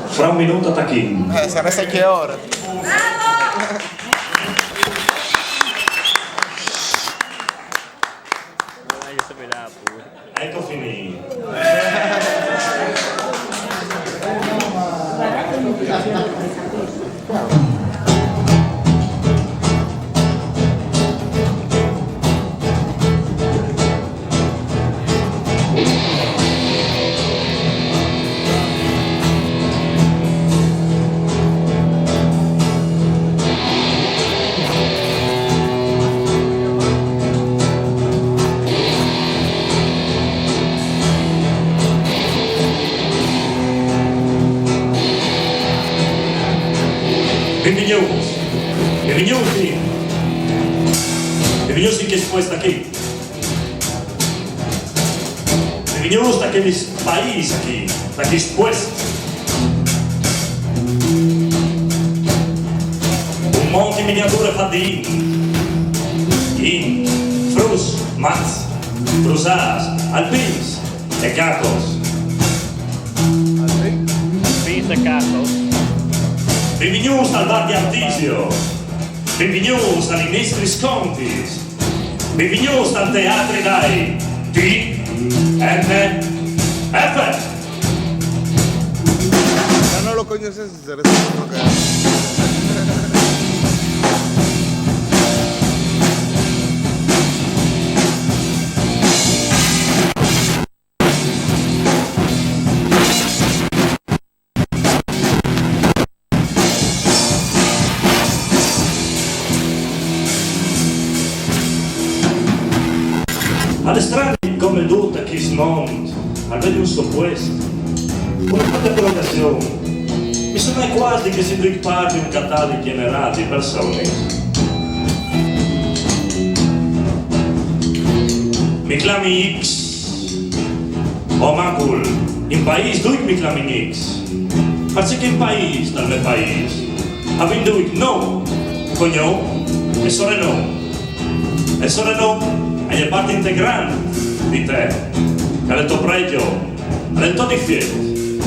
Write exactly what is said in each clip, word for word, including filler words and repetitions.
Fra un minut a tachìn. Eh, sarà state ore. Ecco finì. Benvignûts, benvignûts, benvignûts in chest puest achì. Benvignûts da chest paîs achì, da chest puest. Un mont in miniature fat di int. Int, fruts, mats, brusâts, alpins e cacos. Alpins e cacos. Benvignûts al bar di Artisio. Benvignûts a lis nestris contis. Benvignûts al teatri dai T N F. Se no lo conoces, se resta un poco. Al è strani come dut chest mont al vedi un so puest, une quate colocazion. Mi somee cuasi che si ducj parti un catalic gjenerâl di personis. Mi clami X. O macul, in paîs ducj mi clamin X. Parcè che in paîs, dal me paîs, a vin ducj non, cognon e sorenom. E sorenom al è part integrant di te, che al è il to pregjo, al è il to difiet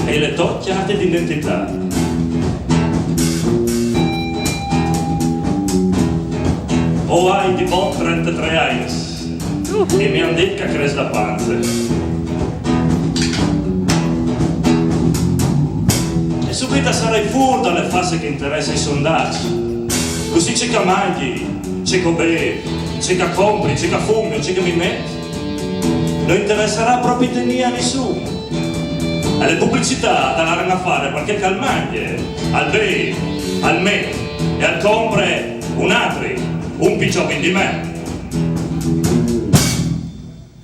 e la tô cjarte di identitât. O ai di bot trentetrê agns e mi àn dit che a cres la panze. E subit a sarai fûr da la fase che a interesse i sondaçs. Cussì ce che a mangji, ce che o bêf, ce che a compri, ce che a fumi, ce che mi met, no interessarà propit a nissun. E la publicitât a laran a fâ, parcè che al mangje, al bêf, al met e al compre un altri, un pi zovin di me.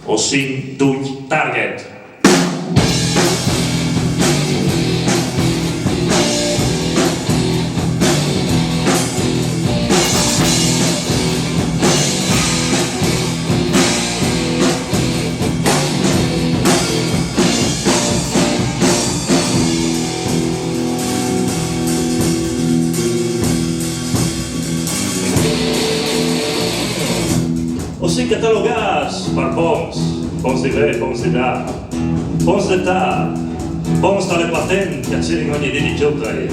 O sin ducj target. O sin catalogâts par bons, bons di vê, bons di dâ, bons di tâ, bons da la patent che a cirin ogni dì di Jotaiv,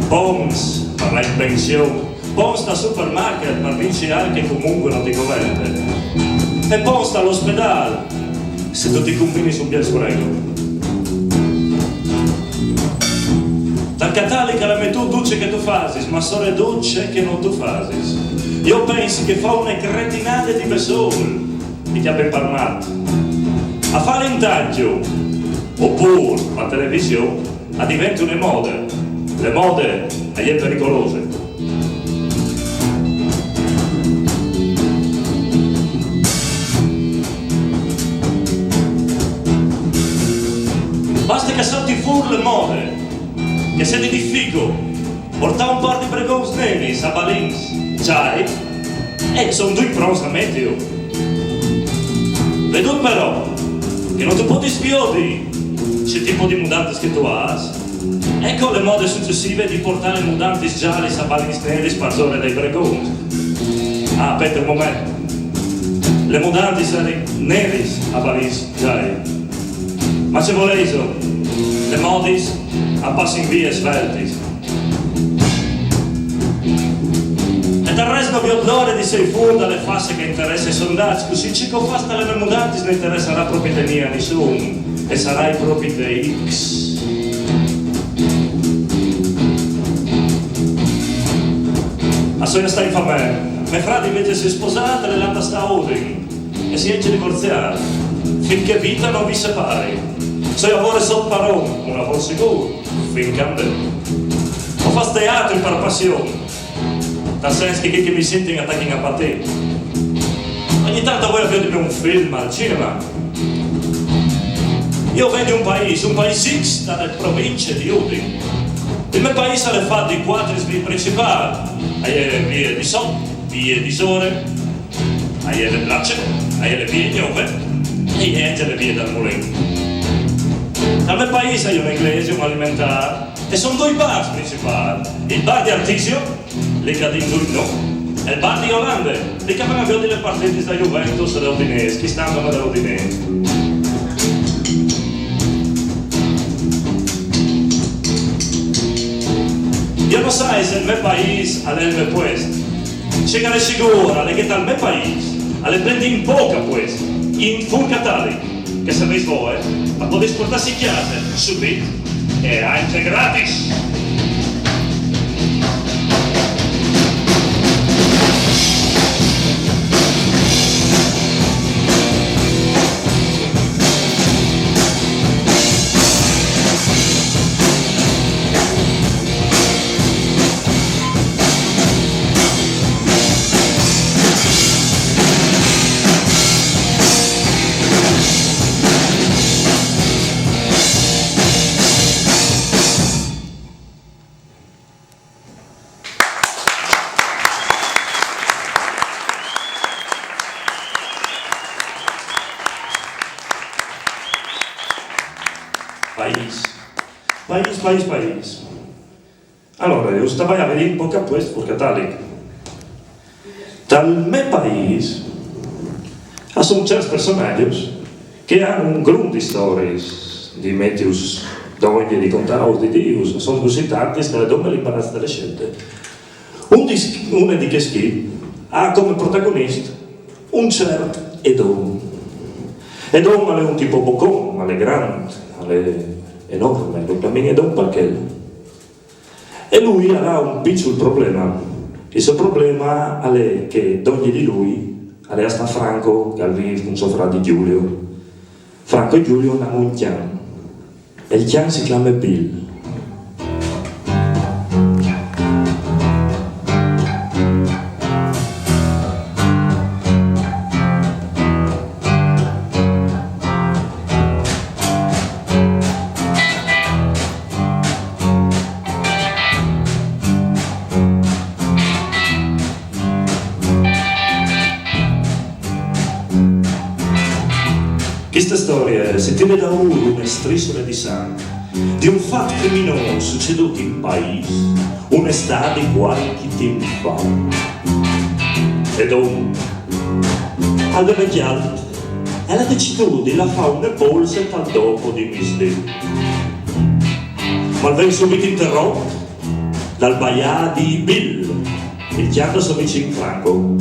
bons par lâ in pension, bons dal supermarket par vinci alc che comunque no ti covente, e bons dal ospedâl, se tu ti cumbinis un biel sfrego. Tal catalic al è metût dut ce che tu fasis, ma soredut ce che no tu fasis. Jo o pensi che a fâ une cretinade di bessôl i cjapin par mat. A fâ l'intaç, opûr par television, a devente une mode. La mode e je pericolose. Baste che a salti fûr la mode, che a sedi di figo puartâ un pâr di bregons neris a balins zâi, e a son ducj pronts a metiju. Vedût però che no tu puedis viodi ce tipo di mudantis che tu âs, eco la mode sucessive di puartâ las mudantis zâlis a balins neris parsore dai bregons. Ah, spiete un moment. Las mudantis a jerin neris a balins zâi. Ma ce volêso? Lis modis a passin vie sveltis. E dal rest no viôt la ore di sei fûr da la fasse che a interesse ai sondats, cussì ce che o fâs ta lis mês mudantis no interessarà propit a nissun, e sarai propit X. A soi a stâ in famee. Me fradi invezit si è sposât e al è lât a stâ a Udin. E si è ancje divorziât. Fin che vite no vi separi. Soi a vore sot paron, un lavôr sigûr, fin che a 'nd è. O fâs teatri par passion, tal sens che chei che mi sintin a tachin a patî. Ogni tant o voi a viodimi un film al cinema. Jo o ven di un paîs, un paîs X, da la provincie di Udin. Il me paîs al è fat di cuatri viis principâls, e je vie di Sot, vie di Sore, e je la Place, e je la vie Gnove, e je ancje la vie dal Mulin. Tal me paîs a je une glesie, un alimentâr, e a son doi bars principâls, il bar di Artisio, li che a din dut no, e il bar di Olande, li che a van a viodi lis partitis da Juventus e da Udinese, chest an a son dal Udinese. Jo no sai se il me paîs al è il me puest. Ce che al è sigûr al è che tal me paîs al è plen di impôc a puest, in fûr catalic, che se o vês voie, o podês puartâsi a cjase subit e ancje gratis. Paîs. Paîs, paîs, paîs. Alore, o stavaio a viodi un pôc a puest fûr catalic. Tal me paîs a son cierts personaçs che a àn un grum di storiis, di metijus dongje, di contâus, di dîus, a son cussì tantis che al è dome l'imbaràs de sielte. Un di, une di chescj chi al à come protagonist un ciert Edon. Edon al è un tipo bocon, al è grant, al è enorme, lo clamin Edon parcè. E lui al à un piçul probleme. Il so probleme al è che dongje di lui al è a stâ Franco, che al vîf cun so fradi Giulio. Franco e Giulio a àn un cjan. E il cjan si clame Bill. Cheste storie si tire daûr une strissule di sanc, di un fat criminôs sucedût in paîs, une estât di cualchi timp fa. Edon al veve cjalt e al à decidût di lâ a fâ une polse tal dopo di misdì. Ma al ven subit interot dal baiâ di Bill, il cjan dal so vicin Franco.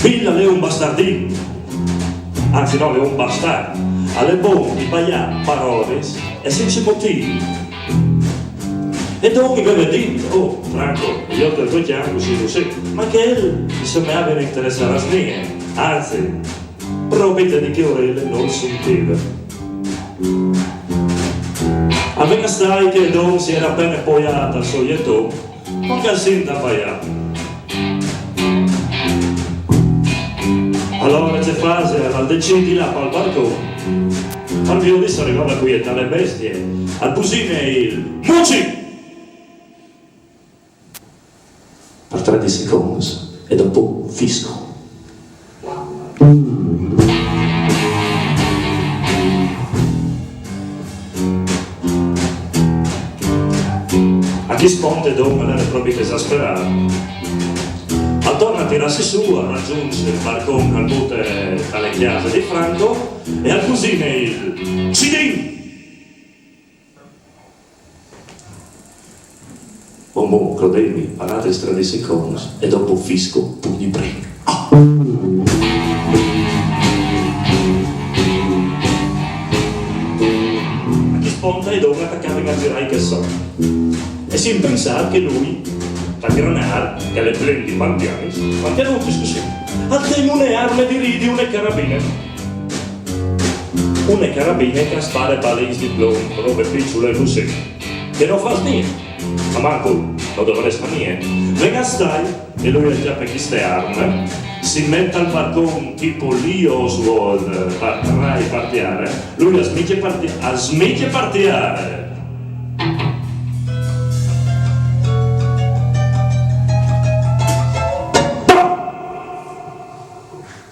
Bill al è un bastardin, anzit no, al è un bastart, al è bon di baiâ par oris e cence motîf. Edon i veve dit: "Oh, Franco, jo o ai il to cjan cussì cussì", ma che a lu no semeave interessâ nient, anzit, propit di chê orele nol sintive. Al ven a stâi che Edon si jere a pene poiât tal so jeton, cuant che al sint a baiâ. Alore ce fasial? Al decît di lâ pal barcon par viodi se al rivave a cuietâ lis bestiis. Al busine il: "Mucit!" Par tredis seconts e dopo fisco. A chest pont Edon al jere propit esasperât. Al torne a tirâsi sù, al ragjunç il barcon che al bute ta la cjase di Franco e al busine il: "Cidin!" Oh, crodêmi, a l'atri tredis seconts e dopo fisco pur di primi. A chi sponta e dona tacavin a girai che so. E si impensà che lui, tal granâr, che al è plen di pantianis, pantianutis cussì, al ten une arme di ridi, une carabine. Une carabine che al spare baleis di plomb, robe piçule cussì, che no fâs nient. Ma mancul, no dovarès fâ nient. Ven a stâi, e lui al cjape cheste arme, si met tal barcon tipo Lee Oswald, par trai par tiare, lui al smicje par ti-, al smicje par tiare.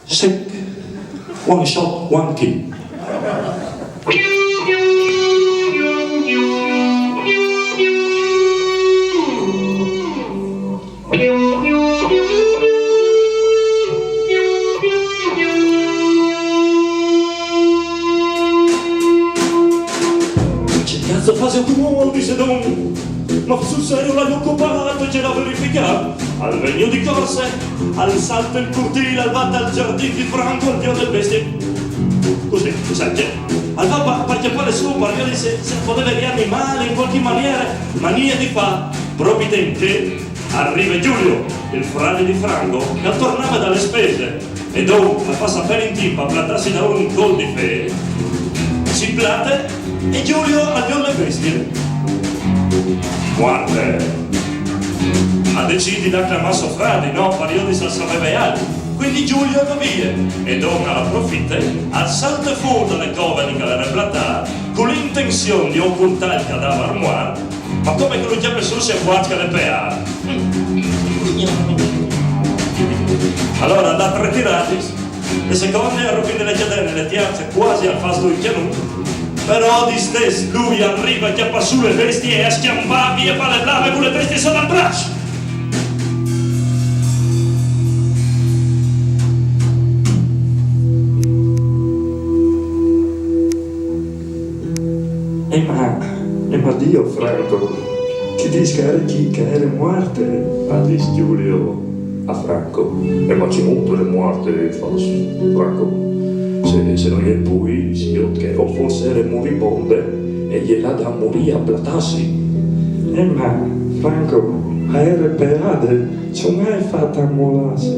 Sec, one shot, one kill. Ce cazzo fâs cumò, al dîs Don? Ma sul serio, lu ai copât, lu ai verificât. Al ven jù di corse, al salte il curtîl, al va tal zardin di Franco, al viôt le bestie. Cussì, sâstu. Al va par, par cjapâle sù, par viodi se, se al podeve rianimâle in cualchi maniere, ma nie di fâ, propit in chel al rive Giulio, il fradi di Franco, che al tornave da le spese. E Don al passa ben in timp a platâsi daûr un colp di fê, si plate e Giulio al viôt le bestie. Muarte! Al decît di clamâ so fradi, no? Par viodi se al saveve alc. Cuindi Giulio al va vie e Don al aprofite, al salte fûr da le cove che al jere platât, cu la intenzion di ocultâ il cadavar muart, ma come che lu cjape sù si acuarç che al è peât. Alore al dà trê tiradis, le seconde al rovine le cjadene, le tierce cuasi al fâs doi cjanuts, però distès lui al rive a cjapâ sù le bestie e a scjampâ vie par le blave cu le bestie sot al braç. E ma, e ma Dio, Franco, ti dîs che al jere chi, che al jere muart, al dîs Giulio a Franco. E ma cemût al jere muart, al fâs Franco? Se, se no je plui, si viôt che o forsit al jere muribont e al è lât a murî a platâsi. E ma, Franco, al jere peât, ce âl à fat a molâsi?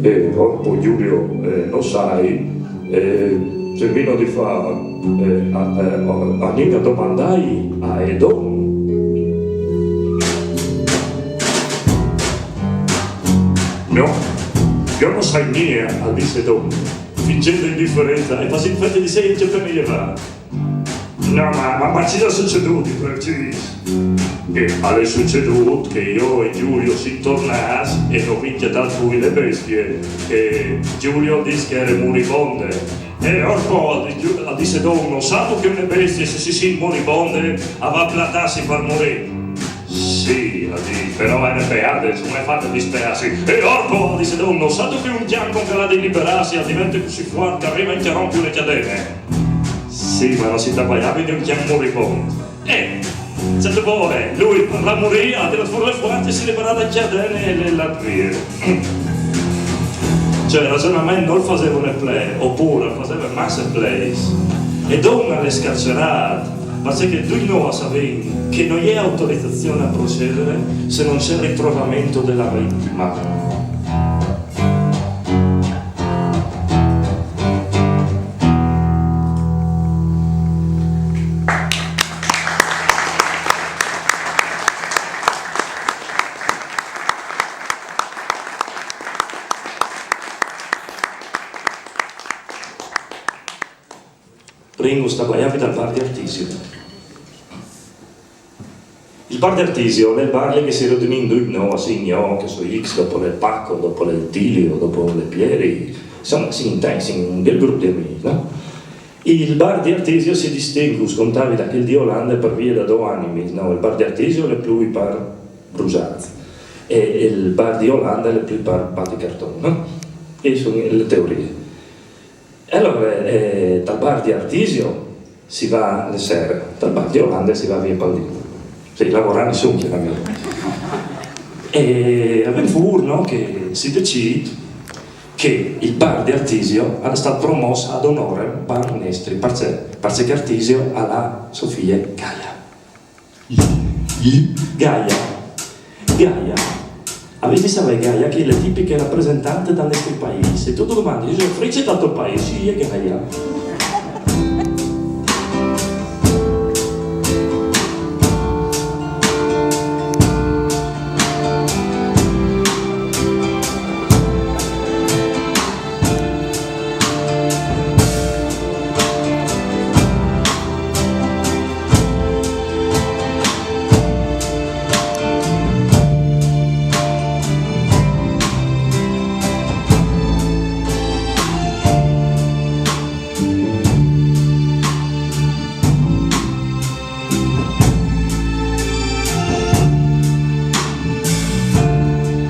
E orpo Giulio, eh, no sai, eh, ce vino di fâ, eh, a, eh, a, a domandâi a Edon. No, jo no sai nie, al dîs Edon, fingint indiference e fasint fente di sei incjapeme jevât. No, ma, ma, ma ce isal sucedût di precîs? Eh, al è sucedût che jo e Giulio o sin tornâts e no vin cjatât plui le bestie, e Giulio al dîs che e jere muribonde. E orpo, al dîs Giu-, al dîs Edon, no sâstu che une bestie, se si sint muribonde, e va a platâsi par murî? Sì, al dîs, però e jere peade, ce âl à fat a dispeâsi? E orpo, al dîs Edon, no sâstu che un cjan, cuant che al à di liberâsi, al devente cussì fuart che al rive a incjarâ le cjadene? Sì, ma no si tabaiave di un cjan muribont. Eh, ce te vûl, lui, par lâ a murî, al à tirât fûr le fuarce, si liberà da cjadene e al è lât vie. Cioè, il ragionament nol faseve une plê, opûr al faseve masse plês. E Edon al è scarcerât, parcè che ducj nô o savìn che no je autorizazion a procedere se no c'è il ritrovamento della vittima. Prin o tabaiavi dal bar di Artisio. Il bar di Artisio al è il bar li che si riunìn ducj nô, o sin jo, che o soi X, dopo al è Paco, dopo al è Tilio, dopo al è Pieri, insome, o sin in tancj, o sin un biel grup di amîs, no? Il bar di Artisio si distingue, us contavi, da chel di Olande par vie da dôs animis, no? Il bar di Artisio al è plui par brusâts e il bar di Olande al è plui par bati carton, no? E a son le teorie. E alore, eh, dal bar di Artisio si va le sere, dal bar di Olande si va vie pal dì. Sì, lavorâ nissun, chiaramente. E avem fûr, no, che si decît che il bar di Artisio al è stât promòs ad onore ban nestri, parcè? Parcè che Artisio al à sô fie Gaia. Gaia. Gaia. Avês di savê, Gaia, che e je la tipiche rapresentante dal nestri paîs. E tu tu domandis: «Ufrice dal to paîs?» Sì, e je Gaia.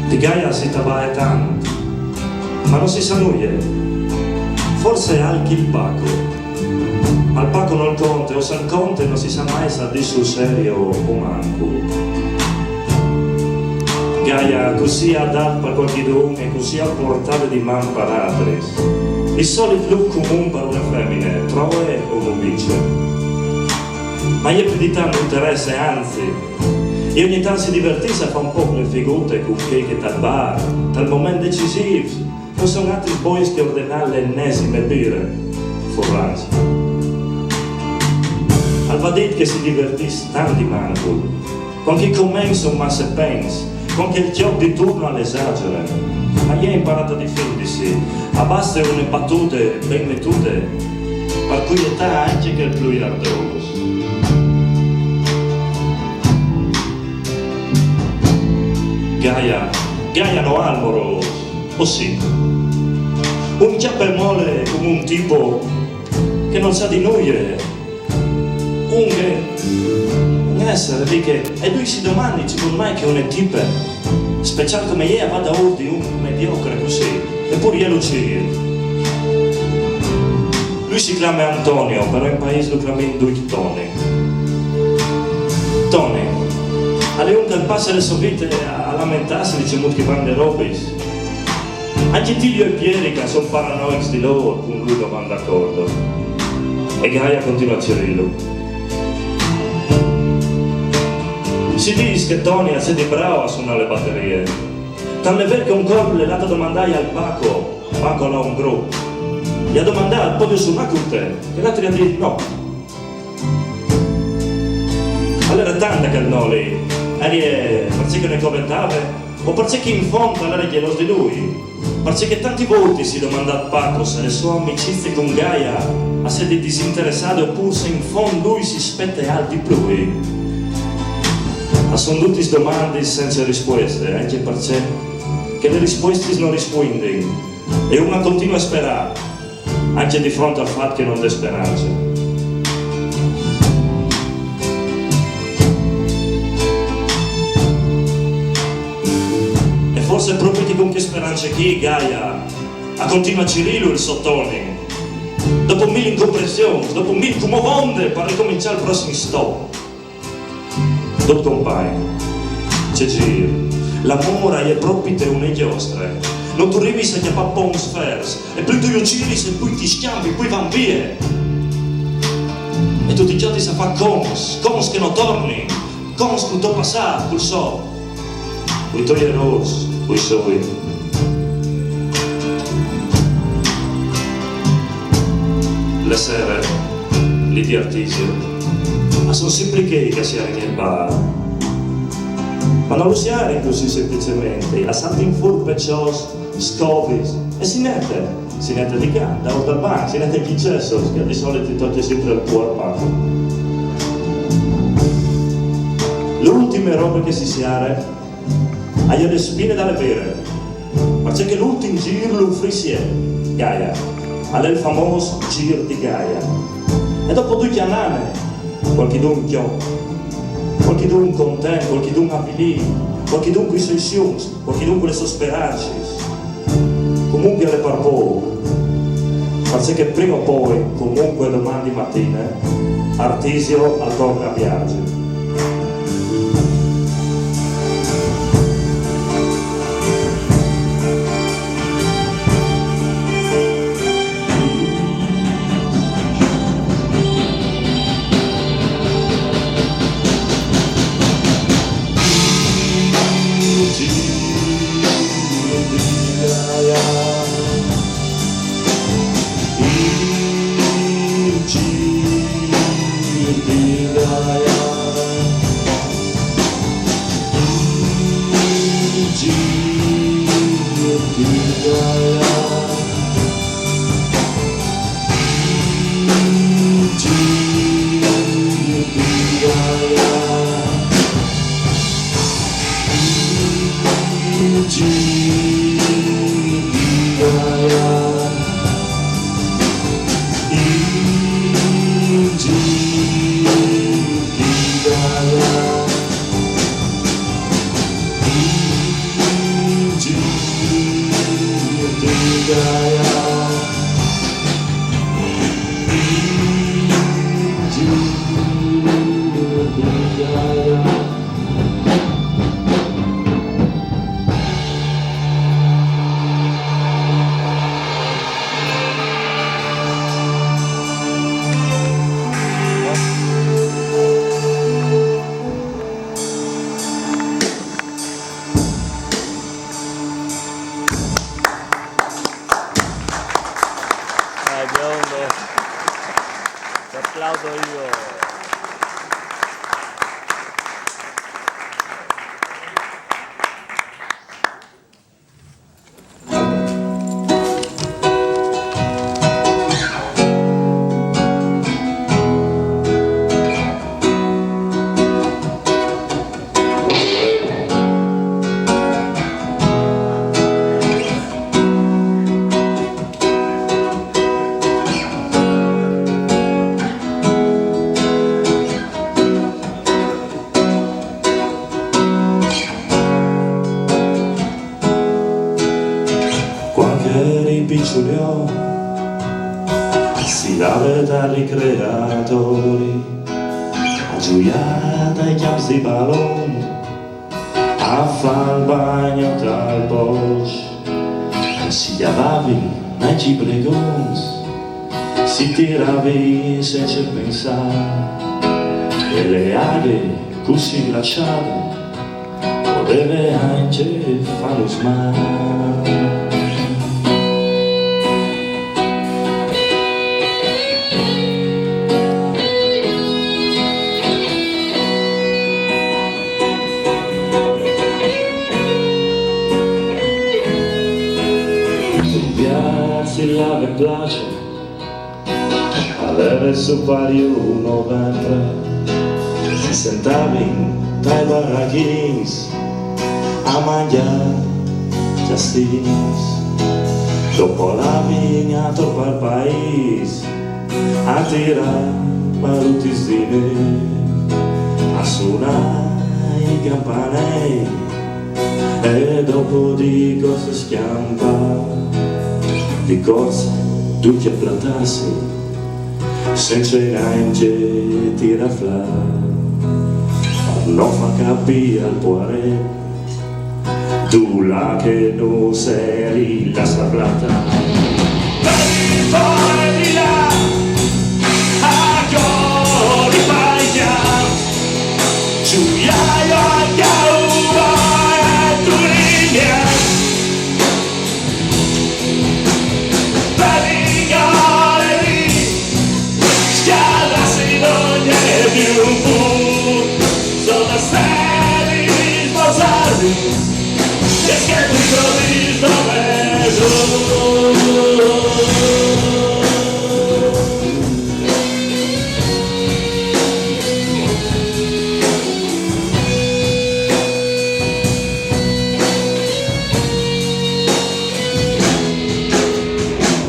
Di Gaia si tabaie tant, ma no si sa nuie. Forse alc il Paco. Ma il Paco nol conte, o s'al conte, no si sa mai s'al dîs sul serio o manco. Gaia, cussì adàt par cualchidun e cussì a puartade di man par altris. Il solit lûc comun par une femine, troe o no bice. Ma a je plui di tant no interesse, anzit. E ogni tant si divertìs a fâ un pôc la figute cun chei che tal bar, tal moment decisîf, no son altris bogns che ordenâ l'ennesime bire. Furlans. Al va dit che si divertìs tant di mancul, cuant che i coments son masse pens, cuant che il cjop di turno al esagere. Ma a je imparât a difindisi, a baste une batude ben metude par cuietâ ancje chel plui ardôs. Gaia, Gaia no à il morôs, o sì? Un cjape e mole come un tipo che nol sa di nuie. Un che, un esser lì che, e lui si domandi, cemût mai che une tipe speciâl come jê e va daûr di un mediocre cussì, e pûr jê lu cîr. Lui si clame Antonio, però in paîs lu clamìn ducj Toni. Toni, al è un che al passe la sô vite a, a lamentâsi di cemût che a van lis robis. Ancje Tilio e Pieri, che a son paranoics di lôr, cun lui no van d'acordo. E Gaia a continue a cirîlu. Si dîs che Toni al sedi brâf a sunâ la baterie. Tant al è vêr che un colp al è lât a domandâi al Paco, Paco al à un grup. Al à domandât: «Pòdio sunâ cun te?» E l'altri a àn dit: «No.» Al jere tant chel no lì, al jere parcè che no i coventave, o parcè che in font al jere gjelôs di lui? Parcè che tantis voltis si à domandât Paco se la sô amicizie cun Gaia e sedi disinteressade, opûr se in font lui si spiete alc di plui. A son dutis domandis cence rispueste, ancje parcè che lis rispuestis no rispuindin, e un al continue a sperâ, ancje di front al fat che nol dè sperance. E forsit propit cun chê sperance chi, Gaia al continue a cirîlu il so Toni. Dopo mil incomprensions, dopo mil cumò vonde par ricomençâ il prossim stop. Dut compagn. Ce zîr. L'amôr al è propit une gjostre. No tu rivis a cjapâ ponts fers, e plui tu ju ciris e plui ti scjampin, plui a van vie. E tu ti cjatis a fâ conts, conts che no tornin, conts cul to passât, cul so, cui toi erôrs, cui soi. La sere, li di Artisio, a son simpri chei che a sierin il bar. Ma no lu sierin cussì simplicementri, a saltin fûr peçots, scovis, e si nete, si nete di ca, daûr dal banc, si nete chei cessos che di solit i tocje simpri al puar Paco. La ultime robe che si siere a je la spine da la bire, parcè che l'ultin zîr lu ufrìs jê, Gaia, al è il famôs zîr di Gaia. E dopo ducj a nane, cualchidun cjop, cualchidun content, cualchidun avilît, cualchidun cui soi siums, cualchidun cu lis sôs sperancis. Comuncue al è par pôc, parcè che prime o poi, comuncue doman di matine, Artisio al torne a Biarze. Dai, biondo. Ti applaudo io. Qualche ripicciolio si lava dai ricreatori, a giuiare dai campi di ballon, a fare il bagno dal bosco, si lavavi nei cibregons, si tiravi senza pensare, e le aghe così lasciate poteva anche fare lo smart. Inviarsi la piace, aveva il suo pari un novembre, si sentavi dai baracchins a mangiare castins. Dopo la vigna torna al paese a tirare barutisine, a suonare i campanelli, e dopo di cosa scampa, di corsa tutti a plantarsi, senza neanche tirare fra, non fa capire al poveretto dove che non si rilassa plata.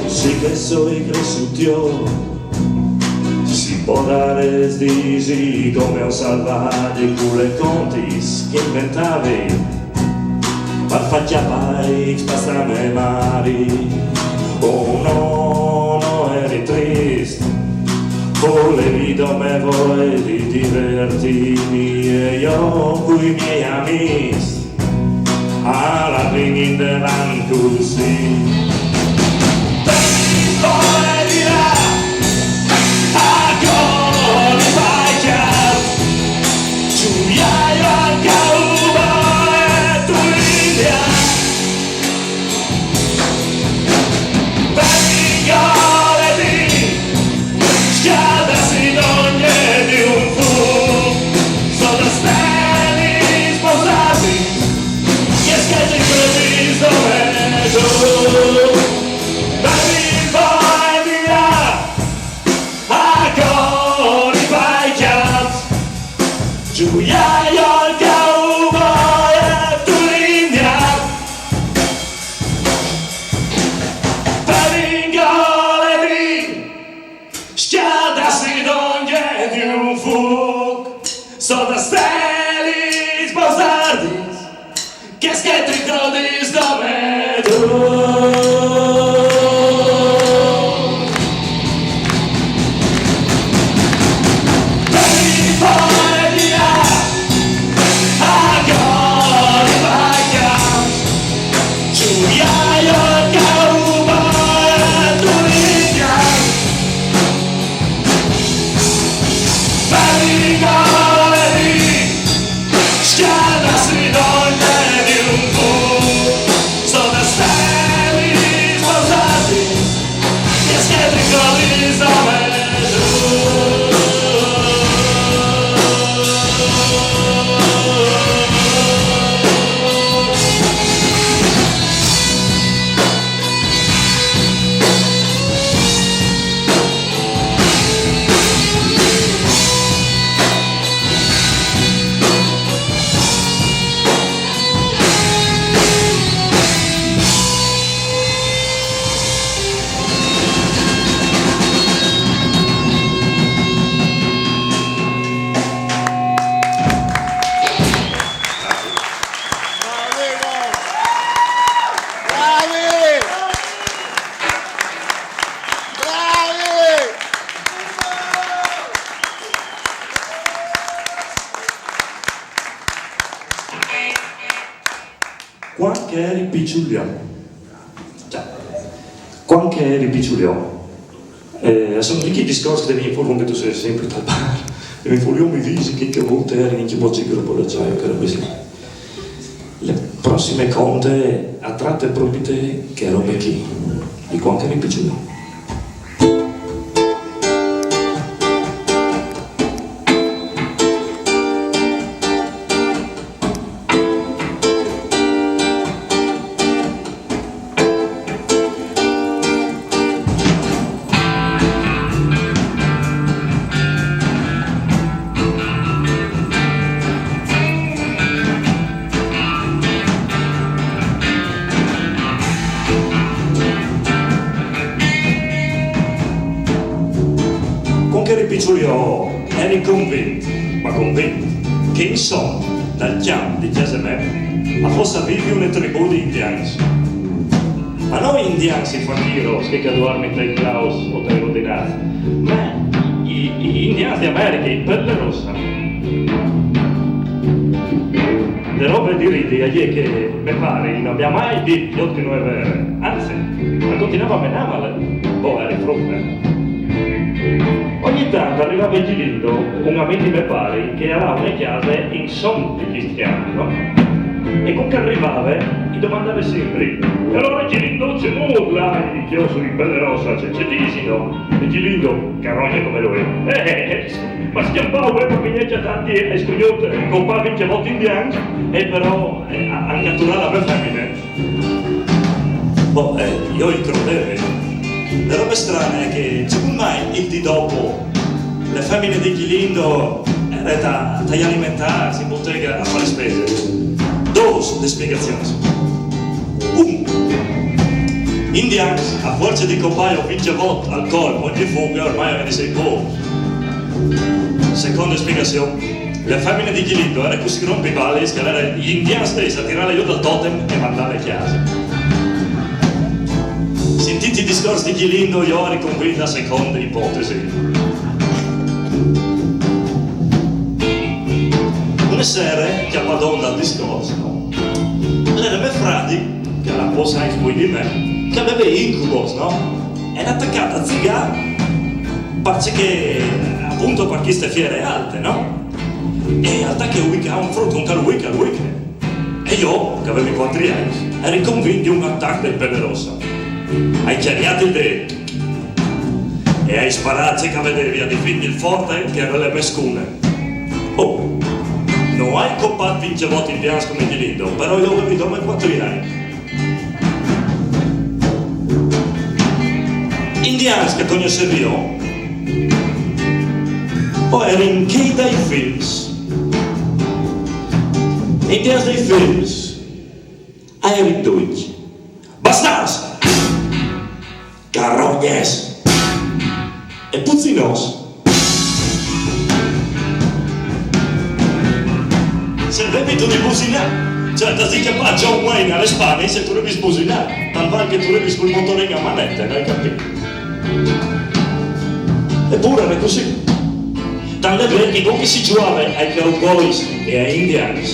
Si penso i cresciuti, si può dare sdisi come un salvaggio con le contis che inventavi, per far chiappare i spassamemari. Oh no, no, eri triste, volevi dormire, volevi divertirmi, e io con i miei amici alla ringin de van così. Giuiaio il cowboy e tu l'indian, per ingole di schiadas in ogni di un fuoco, sotto stelle sbosardis, che schetrico di sto medo. Quand che eri picciuliò. Già. Quand che eri picciuliò. Eh, sono tutti i discorsi che mi informano che tu sei sempre tal bar. E mi informano, mi dici che, che a volte eri in tipo di gruppo d'acciaio, che era così. Le prossime conte a tratte proprio te, che robe chi. Di quand che eri picciuliò. Quand che eri picciuliò, eri convint, ma convint, che insomma, dal chiam di chiase me, a fossa vivi une tribù di indians. Ma no indians i fachiros che, che duormin tai claus o tai rodinats, ma i, i indians di America, i pelle rossa. Le robe di ridi a je che me pari no mi à mai dit, jo, che no è vero, anzi, ma continuava a menarmele, boh, eri frut, eh. Ogni tant al rivave Gilindo, un amì di me pari, che al à une chiase in son di chist chiam, no? E quand che al rivave, i domandave simpri: "E alore, Gilindo, ce mût là, i chiossui, pelle rossa, ce, ce disino?" E Gilindo, che rogne come lui: "Eh, eh, eh, ma scjampau, eh, ma mi ne ai cjatât e scugnût, eh, copâ vincjevot indians, e però, eh, a, a àn caturât la mê femine." Boh, eh, jo i crodevi. La robe strane è che, secont me, il dì dopo, le femine di Gilindo e jere ta, tai alimentârs in botega a fâ spese. Dôs lis spiegazions. Un. Indians, a fuarce di copâju vincjevot al colp ogni fughe, ormai a vevin di sei pôcs. Seconde spiegazion. Le femine di Gilindo e jere cussì rompibalis che e jere i indians stès a tirâle jù dal totem e mandâle a cjase. Sintît i discors di Gilindo, jo o eri convint de seconde ipotesi. Une sere, cjapadon dal discors, no? Al jere me fradi, che al à un pôc agns plui di me, che al veve incubos, no? E al è tacât a zigâ, parcè che, apont, par cheste fiere alte, no? E al tache a uicâ un frut, un tal uiche, al uiche. E jo, che o vevi cuatri agns, o eri convint di un atac dai pelle rossa. O ai cjariât il dêt e o ai sparât ce che o vedevi, a difint il forte, che e jere le mê scune. Oh, no o ai copât vincjevot indians come Gilindo, però jo o vevi dome cuatri agns. Indians che o cognossevi jo, o jerin chei dai films, Indians dai films a erin ducj bastards, carognes e puzzinons. Se vevi tu di businâ, cioè, t'âs di cjapâ John Wayne a le spale, se tu rivis businâ, tal val che tu rivis cul motorin a manete, no ai capît? Epûr al è cussì. Tant al è vêr che cuant che si zuiave ai cowboys e ai indians,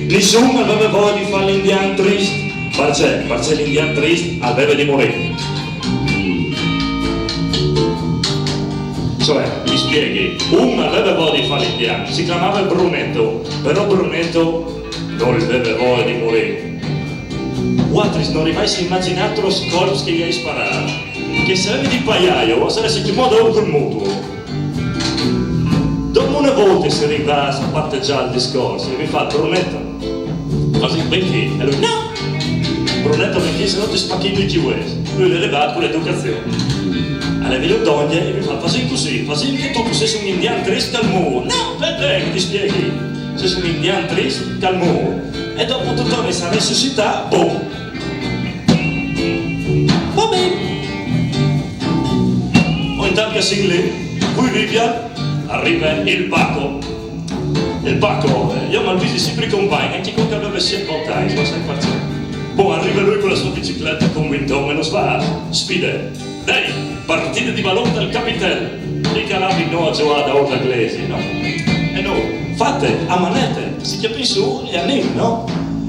nissun al veve voie di fâ l'indian trist. Parcè? Parcè l'indian trist al veve di murî. Cioè, mi spieghi, un al veve voie di fâ l'indian, si clamave Brunetto, però Brunetto nol veve voie di murî. Vualtris no rivais a imagjinâ trops colps che i ai sparât, che se o vevi di paiâju, o sarès inmò daûr cul mutuo. Dopo une volte si rivà a partegjâ il discors, e mi fâs: «Brunetto, fasìn ben chi?» E lui: «No!» «Brunetto, ben chi, se no ti spachi ducj i vues.» Lui al è rivât cu la educazion. Al è vignût dongje e mi fâs: «Fasìn cussì, fasìn che tu, tu sês un indian trist che al mûr.» «No, spete, ti spieghi. Sês un indian trist che al mûr.» E dopo tu tornis a resuscitâ, bum. Va ben. O intant che o sin li, cui rivial? Al rive il Baco. Il Baco, eh, jo mal visi simpri compagn, ancje cuant che al veve siet vot agns, no sai parcè. Bon, al rive lui cu la sô biciclete, convintome, nus fâs: «Sfide. Dai, partide di balon tal Capitel.» Li che al vevin a zuiâ daûr la glesie, no? E nô: «Fate, a manete, si cjapìn sù e anìn, no?»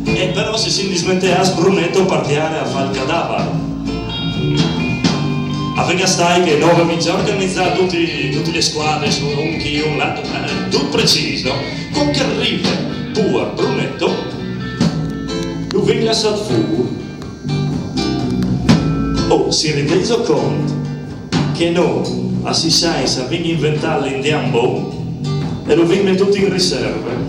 E però si sin dismenteâts Brunetto par tiare a fâ il cadavar. Al ven a stâi che nô o vevin za organizât dutis, dutis lis scuadris, un chi, un l'altri, eh, dut precîs, no? Cuant che al rive puar Brunetto, lu vin lassât fûr. Oh, si rendêso cont che nô a sîs agns o vin inventât l'indian bon e lu vin metût in riserve?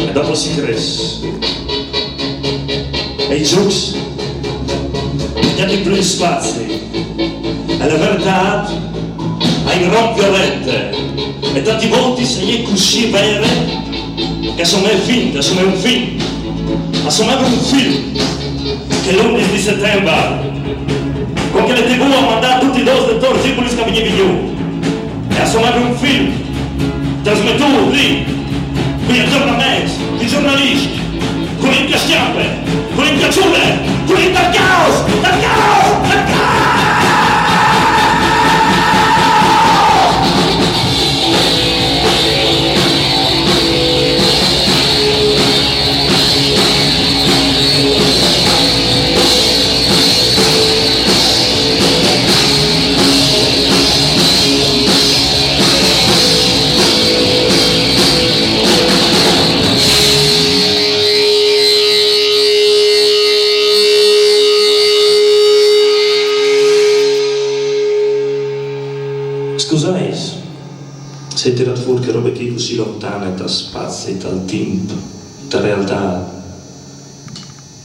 E dopo si cres. E i zûcs, no àn plui spazi. E la veretât e romp violente. E tantis voltis e je cussì vere che e somee finte, e somee un film. E somee un film che l'undis di Setembar, cuant che la T V e à mandât ducj i dôs dotôrs Zibulis che a vignivi jù. E a somee un film trasmetût li, cui agjornaments, cui zornaliscj, cui che a scjape, cui che a zule, cui dal caos, dal caos, dal caos! Scusait se o ai tirât fûr chê robe chi cussì lontane tal spazi, tal timp, te realtât.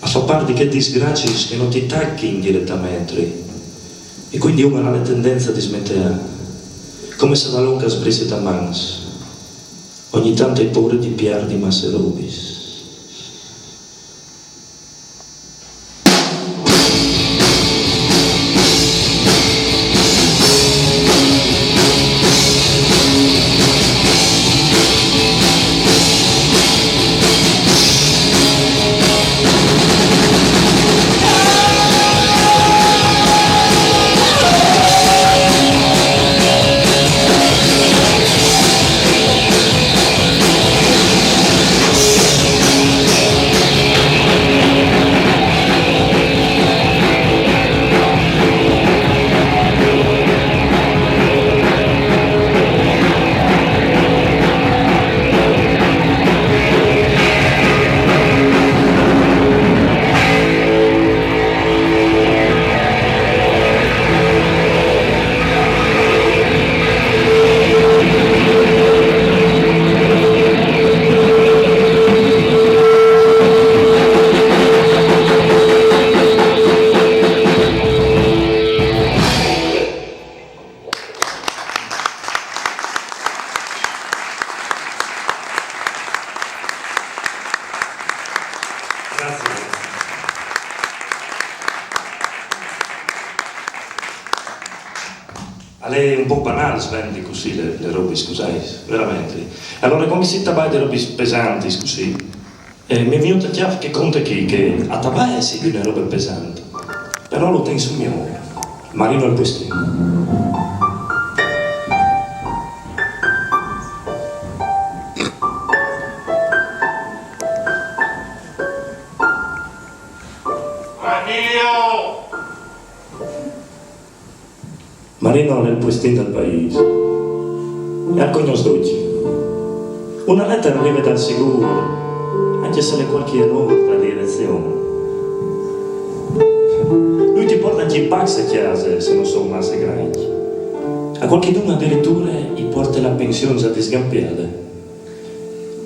A fâs part di chês disgraciis che no ti tachin diretamentri, e cuindi un al à la tendenze a dismenteâ, come se la lonca e sbrissi tes mans. Ogni tant o ai pôre di pierdi masse robis. Al è un pôc banâl sventâ cussì lis, lis robis, scusait, verementri. Alore, cuant che si tabaie di robis pesantis cussì, eh, mi è vignût a cjâf chê conte chi, che a tabaie sì di une robe pesante, però lu ten sù miôr. Marino al puestin. Marino al è il puestin dal paîs. E al cognòs ducj. Une letare e rive dal sigûr, ancje se al è cualchi erôr de direzion. Lui ti puarte ancje i pacs a cjase, se no son masse grancj. A cualchidun adiriture i puarte la pension za disgampiade.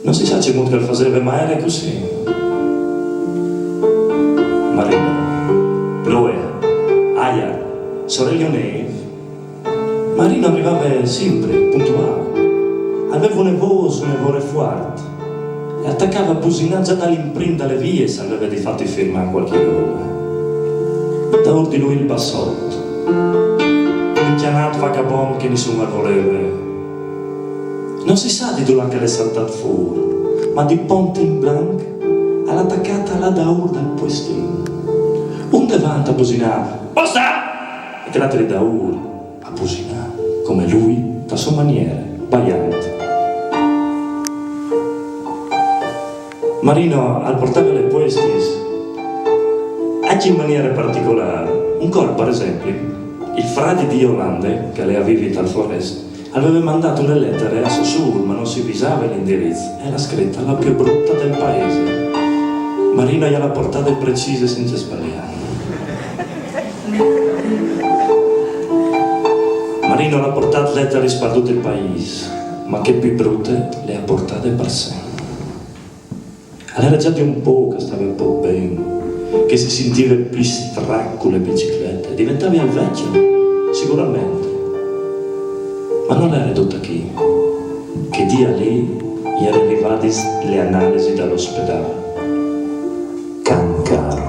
No si sa cemût che al faseve, ma al jere cussì. Marino, ploie, aiar, soreli o nêf, Marino al rivave simpri, puntuâl. Al veve une vôs une vore fuart e al tacave a businâ za dal imprin de vie se al veve di fâti firmâ cualchi robe. Daûr di lui il Bassot, un cjanât vagabont che nissun al voleve. No si sa di dulà che al è saltât fûr, ma di pont in blanc al à tacât a lâ daûr dal puestin. Un devant a businâ: «Posta!» e chel altri daûr a businâ, come lui, ta sô maniere, baiant. Marino al puartave lis puestis ancje in maniere particolâr. Un colp, par esempli, il fradi di Jolande, che al è a vivi tal Forest, al veve mandât une letare a so sûr, ma no si visave l'indiriç, e la à scrite la plui brute dal paîs. Marino i à puartade precise cence sbaliâ. Marino al à puartât letaris par dut il paîs, ma chê plui brute le à puartade par se. Al jere za di un pôc che al stave pôc ben, che si sintive plui strac cu la biciclete, e deventave al vecjo, siguramentri. Ma nol jere dut chi. Chel dì li e jere rivadis lis analisis dal ospedâl. Cancar.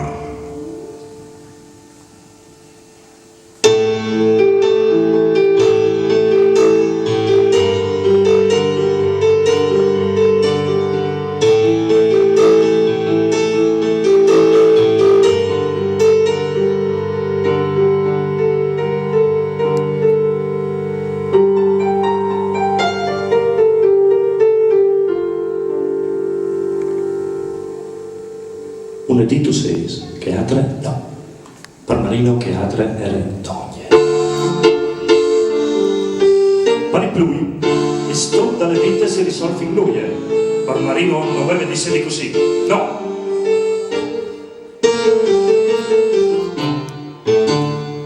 Une dì tu sês, chê altre no. Par Marino chê altre e jere dongje. Par il plui, il stop de vite si risolve in nuie. Par Marino nol veve di sedi cussì. No!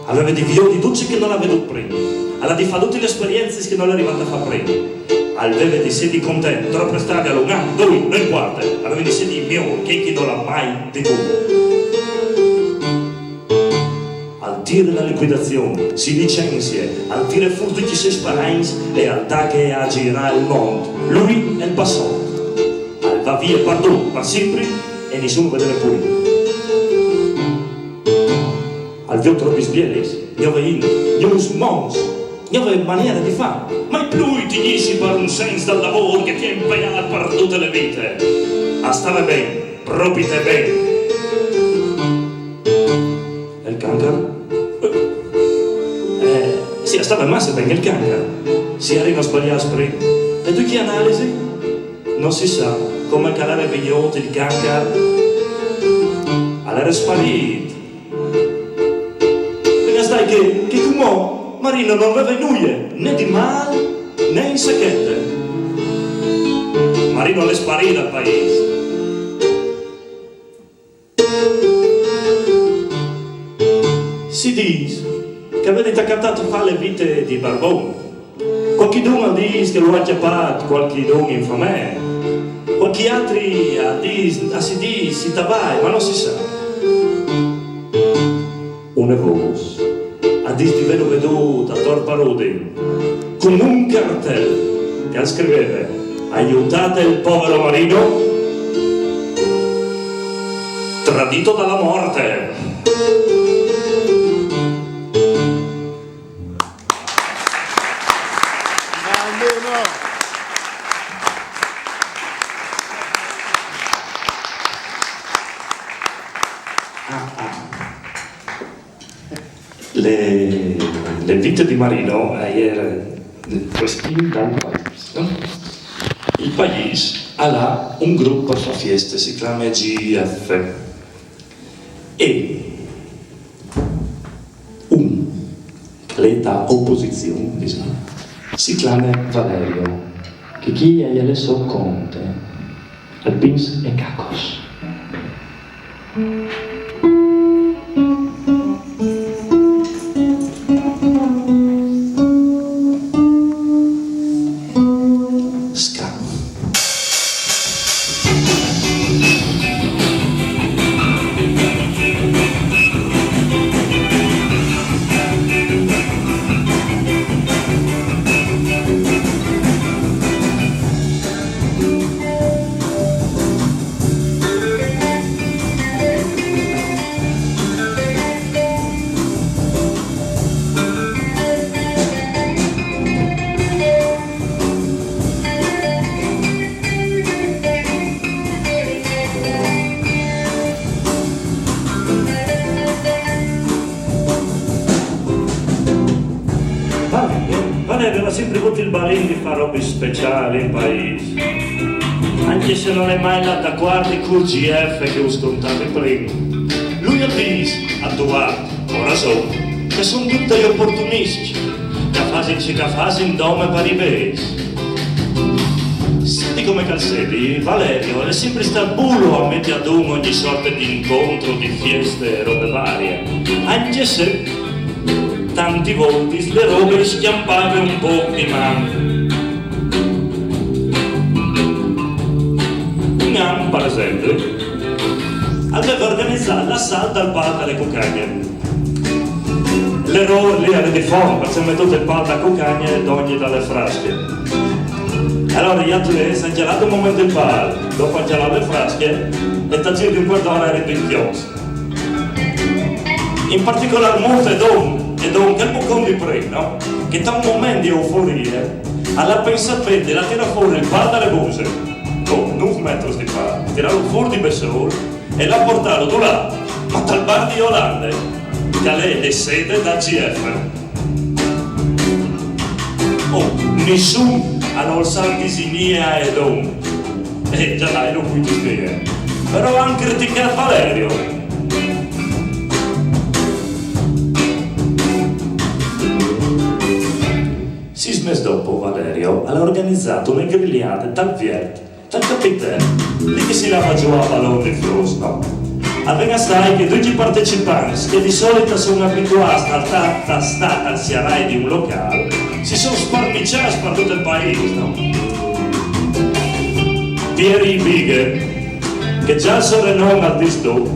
Al veve di viodi dut ce che nol à viodût prin. Al à di fâ dutis lis esperiencis che nol è rivât a fâ prin. Al veve di sedi content, trop restâ a un an, doi, no impuarte. Al veve di sedi miôr, chel che nol à mai di bût. Al tire la licuidazion, si licenzie, al tire fûr ducj i siei sparagns e al tache a zirâ il mont. Lui e il Bassot. Al va vie pardut, par simpri, e nissun lu vede plui. Al viôt robis bielis, gnove int, gnûfs monts, gnove maniere di fâ. Mai plui tignîsi par un sens dal lavôr che ti à impegnât par dute la vite. Al stave ben, propit ben. E il cancar? Eh, sì, al stave masse ben il cancar. Si jere sbaliâts prin. E ducj chês analisis? No si sa, come che al jere vignût il cancar, al jere sparît. Al è stât che, che cumò Marino nol veve nuie, ni di mâl, ni in sachete. Marino al è sparît dal paîs. Si dîs che al veve tacât a fâ la vite di barbon. Cualchidun al dîs che lu à cjapât cualchidun in famee. Cualchi altri al dîs, a si dîs, si tabaie, ma no si sa. Une vôs al dîs di vêlu viodût ator par Udin, cun un cartel che al scriveve: «Aiutate il povero Marino, tradito dalla morte». Le, le vite di Marino a jere questin dal paîs, no? Il paîs al à un grup par fâ fieste, si clame G F. E un, l'è da oposizion, disìn, si clame Valerio, che chi al è il so conte, al pins e cacos. Ska. Valerio, Valerio al à simpri vût il balin di fâ robis speciâls in paîs. Ancje se nol è mai lât dacuardi cul G F che us contave prin. Lui al dîs, a tu vart, o rason, che a son ducj dai oportuniscj, che a fasin ce che a fasin dome par i bêçs. Sedi come che al sedi, Valerio al è simpri stât bul a meti adun ogni sorte di incontri, di fieste e robe varie, ancje se tantis voltis le robe i scjampave un pôc di man. Un an, par esempli, al veve organizât l'assalt dal pâl da le cucagne. Le robe li e jere di font, parcè che a àn metût il pâl da cucagne dongje da le frascje. Alore i atlets a àn cjalât un moment il pâl, dopo a àn cjalât le frascje e tal zîr di un cuart d'ore a jerin ducj cjots. In particolâr Mut e Don, e Don, chel bucon di prin, no? Che tal moment di euforie al à pensât ben di lâ a tirâ fûr il pâl da le buse, cun nûf metris di pâl, tirâlu fûr di bessôl e lâ a puartâlu dulà, ma tal bar di Olande, che al è le sede dal G F. Oh, nissun al sa disi nie a e Don. E za là lu cuintisie. Però a àn criticât Valerio. Sîs mês dopo Valerio al à organizât une grigliade tal viert, tal capitee, li che si lave a zuiâ a balon di fruts, no? Al ven a stâi che ducj i partecipants, che di solit a son abituâts a stâ, a stâ tal siarâi di un locâl, si son sparmiçâts par dut il paîs, no? Pieri Bighe, che za il so renom al dîs dut,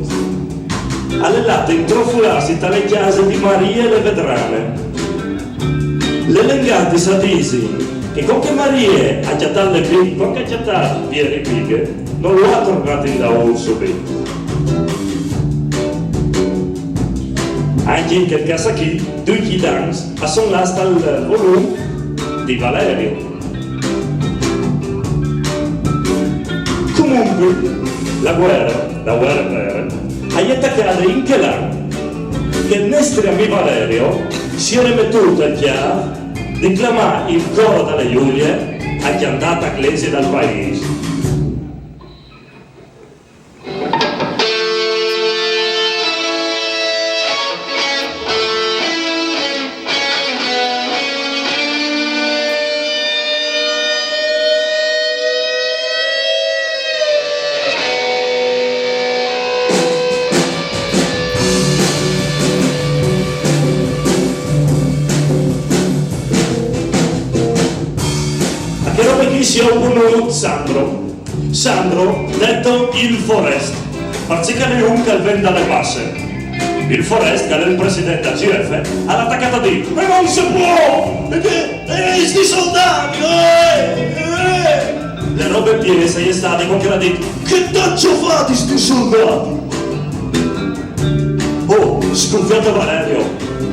al è lât a intrufulâsi ta le cjase di Marie le Vedrane. Le lengatis a disin che cuant che Marie e à cjatât le Bighe, cuant che e à cjatât Pieri Bighe, no lu à tornât indaûr subit. Ancje in chel câs achì, ducj i dams a son lâts tal volum di Valerio. Comunque, la vuere, la vuere vere, e je tacade in chel an che il nestri amì Valerio si jere metût al cjâf di clamâ il coro da le Julie a cjantâ ta glesie dal paîs. A chê robe chi si è opunût Sandro. Sandro, deto il Forest, parcè che al è un che al ven da le basse. Il Forest, che al è il president dal G F, al à tacât a dî: «Ma no si pues! Parcè che, eh, sti soldâts, eh, eh!» Le robe piês e je stade cuant che al à dit: «Ce tancj fâs sti soldâts?» Oh, sconfiât Valerio,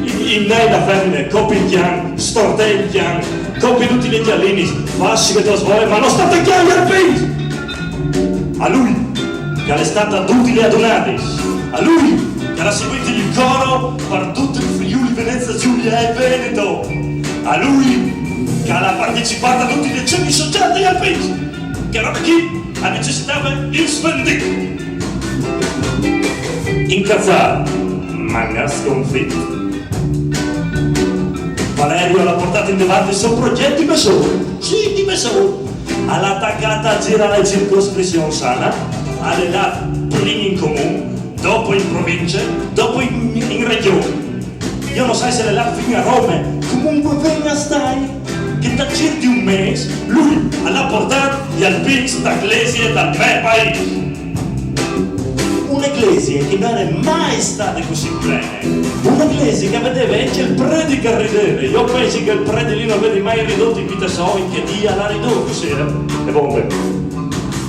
imnee la femine, copi il cjan, stortee il cjan, copi dutis lis gjalinis, fâs ce che tu vûs, ma no stâ a cjâi il pît! A lui, che al è stât a dutis lis adunadis, a lui, Che l'ha seguito il coro per tutto il Friuli, Venezia Giulia e Veneto. A lui, che ha partecipato a tutti i decenni sociali degli alpini. Che roba qui ha necessità il Sven Dyck. Incazzato, ma non sconfitto. Valerio l'ha portato in avanti il suo progetto di Besoro. Sì, di Besoro. All'attaccata gira la circoscrizione sana, alle là prima in comune, dopo in provincia, dopo in, in regione. Io non so se le là fino a Roma, comunque venga stai, che da circa di un mese lui l'ha portato gli alpini da iglesia dal mio paese. Un'ecclesia che non è mai stata così plena. Un'ecclesia che vedeva anche il prete che rideva. Io penso che il prete lì non vede mai ridotto in vita sua, in che dia l'ha ridotto, sì, eh? E bombe.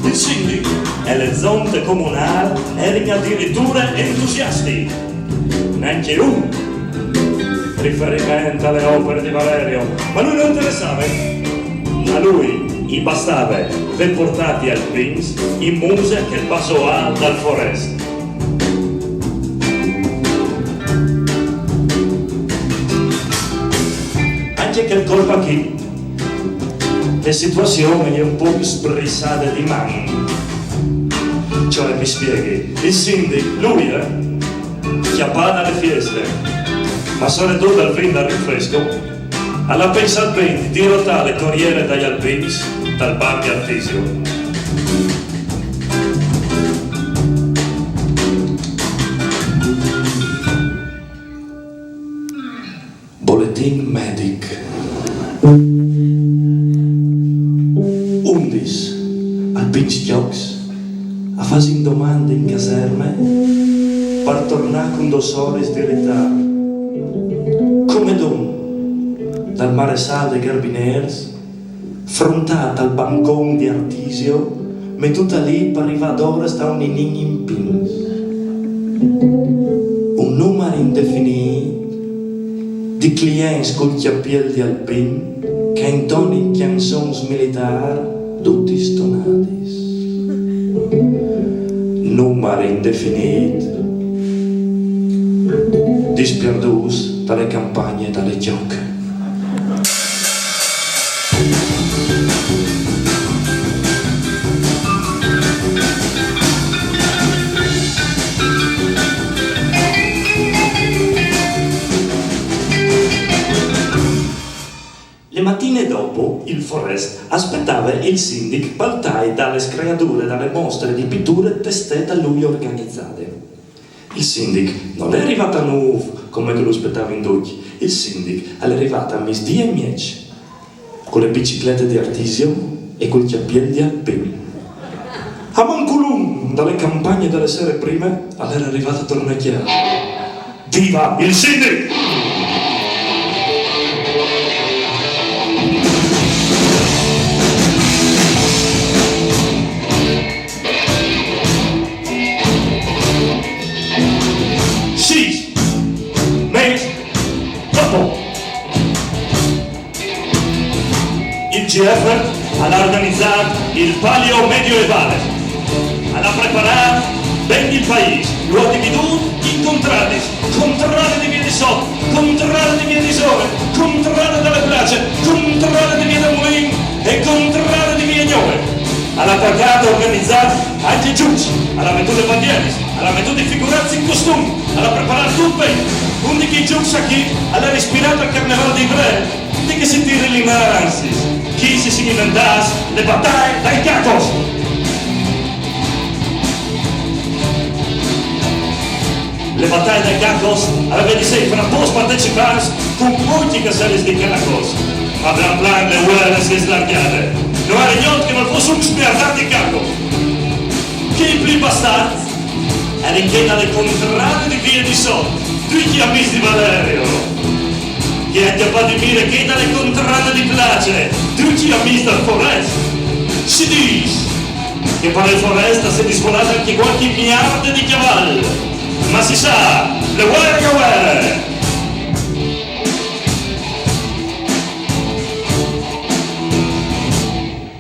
Il sindaco e le zonte comunali erano addirittura entusiasti. Neanche un riferimento alle opere di Valerio, ma lui non interessava. A lui gli bastava per portarti al Pins in musica che basoa dal Forest. Anche quel colpo qui, la situazione è un po' sbrissata di mano. Cioè, mi spieghi, il sindaco, lui, eh, chiappata alle fieste, ma soprattutto al vin da rinfresco, alla pensa ben di dirottare le corriere dagli alpins dal bar di Artisio. Boletin medic. Undis, al pinch chiocs, a fasin domande in caserme per tornar con dos oris di ritar. Come don, dal maressal de carabiniers, frontat al bancon di Artisio, metut lì per arrivar d'ora sta un inin in pins. Un numar indefinit di clients col chappiel di alpin che intonin canzons militar tutti stonadis. Numar indefinit dispierdus dalle campagne e dalle chiocche. Le matine dopo, il Forest aspettava il sindic per dare dalle screature dalle mostre di pitture testé da lui organizzate. Il sindic non è arrivato a nove come che lo aspettava in ducci. Il sindic è arrivato a mezzogiorno e mezzo con le biciclette di Artisio e col chappiel di alpin. A manculum dalle campagne delle sere prime, allora è arrivato a tornare a chiaro. Viva il sindic! Sì, mes dopo. Il G F ha organizzato il palio medioevale, ha preparato ben il paese, lo ha dividuto in contrade, contrade di via di sotto, contrade di via di sopra, contrade delle place, contrade di via da Mulin e contrade di via Gnove. Ha pagato, organizzato anche Giucci, ha mettuto i bandieri, ha mettuto i figurati in costume, ha preparato tutto ben. Uno di quei Giucci qui ha ispirato al carnevale di Ivrea, di che si tira l'inanzi, chi si si inventasse le battaglie dai cacos. Le battaglie dai cacos aveva di sé fra post partecipants con molti caselli di cacos. Ma plan plan le guerre si è slargate. Non era niente che non fosse un spiazzato di cacos. Che i più bastardi era che dalle contrade di via di sotto, tutti amici di Valerio. Che ha chiappato in mira che dalle contrade di place, tutti amici dal Forest. Si dice che per il Forest si è discolata anche qualche miliardo di cavalli. Ma si sa, le guerre che guerre!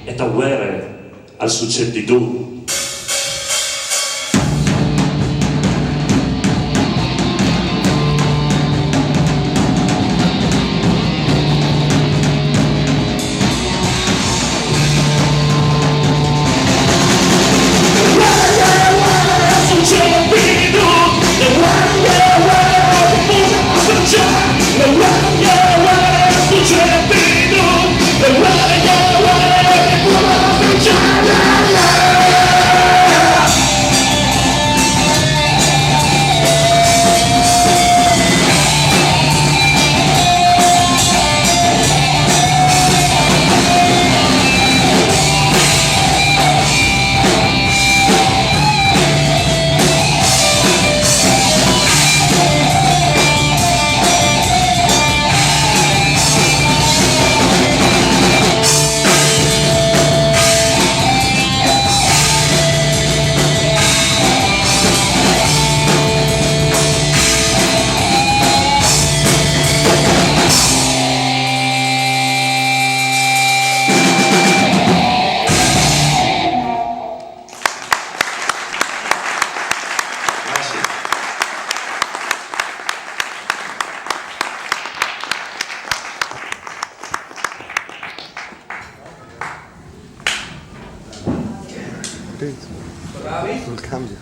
E da guerre al succede di tutto.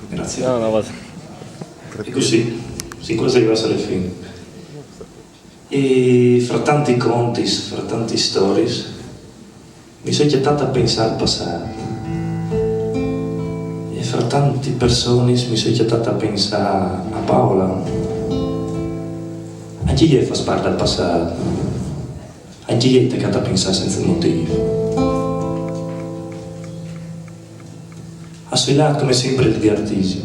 Grazie. No, no, va. E così, si quasi arriva alla fine. E fra tanti conti, fra tanti stories, mi sono chiattata a pensare al passato. E fra tanti personi mi sono chiattata a pensare a Paola. Anche io fa parte del passato. Anche io ti ho a pensare senza motivo. A sfilare come sempre il di Artisio.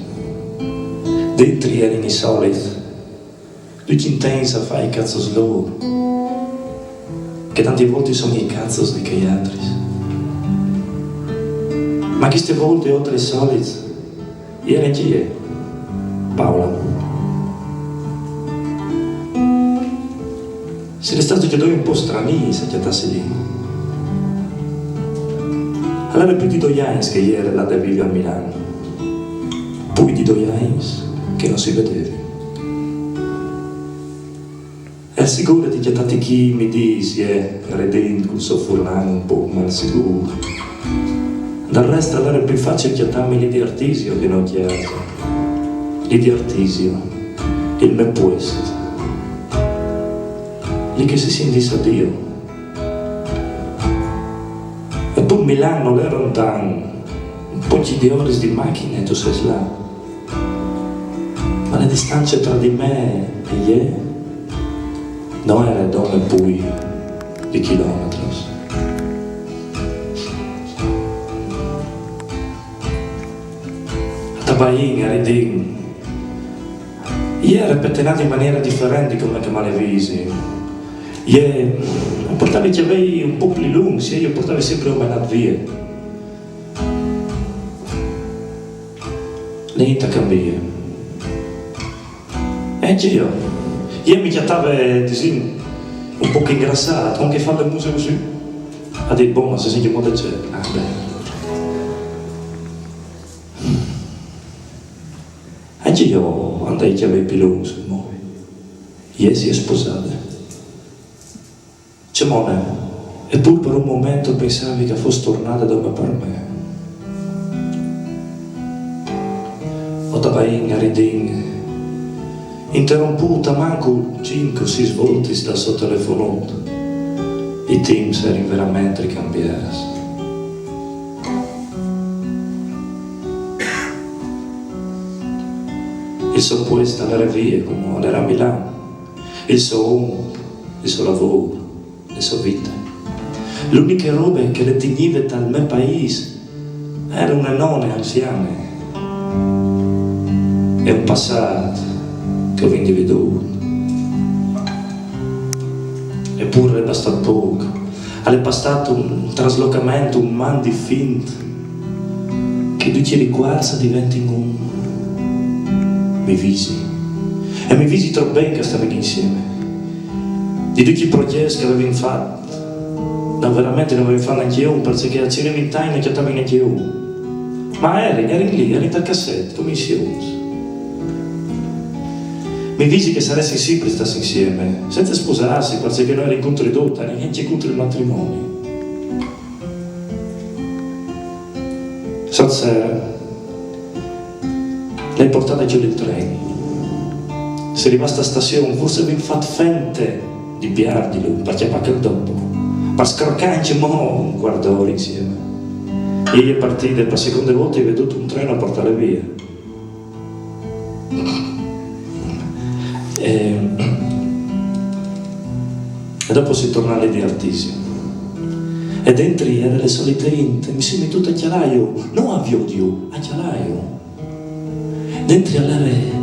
Dentro erano i soliti, tutti intenti a fare i cazzi loro, che tante volte sono i cazzi di quei altri. Ma queste volte, oltre ai soliti, ieri chi è? Paola. Siamo stati già due un po' strani, se chiattasse lì. Allora più di due anni che ieri là da vivere a Milano. Poi di due anni che non si vedeva. È sicuro di chiattati chi mi dice, eh, redendo col suo furlan un po' mal sicuro. Del resto allora è più facile chiattarmi lì di Artisio che non chiato. Lì di Artisio, il mio posto. Lì che si sentisse Dio. E pur Milano l'era lontano, un po' di ore di macchina e tu sei là. Ma le distanze tra di me e ieri non era dome pui di chilometri. A Tabain, a Redin, ieri era pettenati in maniera differente come che me le visi. Ieri portavi i chiavelli un po' più lunghi, io portavo sempre un menat via. Niente cambia. E anche io. Io mi chiattavo, disìn, un po' ingrassato, anche fare le muse così. Ha detto, boh, ma se si chiama c'è. Ah, beh. Anche io andai a chiamare più lungo, mo. Ieri si è sposata. Cemone, eppur per un momento pensavi che fosse tornata dove per me. O Tabain, a Redin, interromputa manco cinque o sei volte dal suo telefono. I temps erano veramente cambiati. Il suo posto all'era via, come all'era a Milano. Il suo uomo, il suo lavoro, le sue vite. L'unica roba che le teniva dal mio paese era una nonna anziana e un passato che ho individuato. Eppure è bastato poco. È bastato un traslocamento, un mandi finto, che tutti i ricordi diventano un mi visi. E mi visi troppo bene che stavamo insieme. Di tutti i progetti che avevo fatto, no, veramente non avevo fatto neanche io, perché a Cine vent'anni non chiattavo neanche io. Ma eri, eri lì, eri in cassetto, come insieme. Mi visi che saresti sempre stati insieme, senza sposarsi, perché non eri contro di tutto, neanche contro il matrimonio. Stasera l'hai portata giù il treno. Sei rimasta a stazione, forse vi fate fente di piardilu, perché va quel dopo. Ma scroccanci mo un quarto d'ora insieme. E io partite per seconde volte ho veduto un treno a portare via. E, e dopo si torna lì di Artisio. E dentro era le solite gente, mi si mettuto a chialaio, non a viodio, a chialaio. Dentro all'era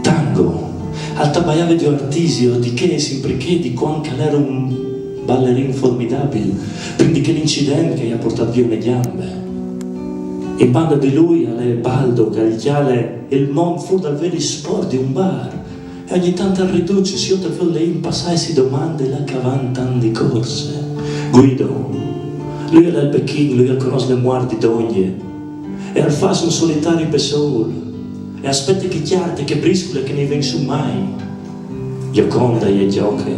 tango, al tabaiave di Artisio, di che sempre che, di quando che era un ballerin formidabile, prima di quell'incidente che gli ha portato via le gambe. In banda di lui alle Baldo, che al chiale il mont fu dal veri sport di un bar. E ogni tanto al riduce, si otra folle in passare si domande la cavantan di corse. Guido, lui è l'albechin, lui al conosce le muardi d'oglie. E al fa un solitario pesol. E aspetta che chiarte, che briscule, che ne ven su mai. Gioconda e gioche.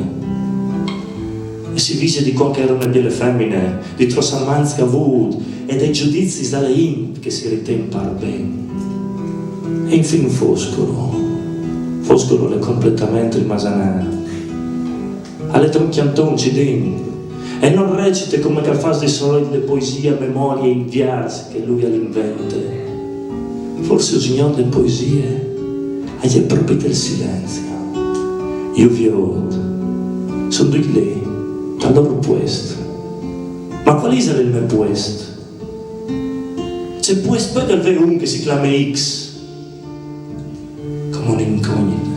E si vise di cuant che e jere une biele femine, di trops amants che e à vût e dai judizis da le int che si riten par ben. E infin un foscul, foscul al è completament rimasanât. Al è tra un cjanton, ci dîs, e nol recite come che al fâs di solit le poesie a memorie in viers che lui al invente. Forsit il signôr de poesie al è propit il silenzi. Jo viôt, son ducj li, tal lôr puest. Ma cuâl isal il me puest? Ce puest puedal vê un che si clame X? Come une incognite.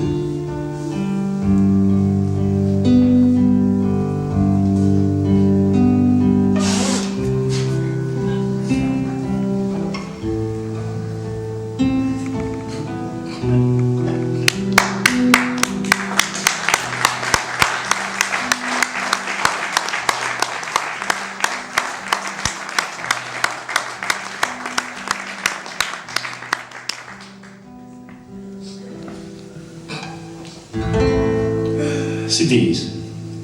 Si dîs,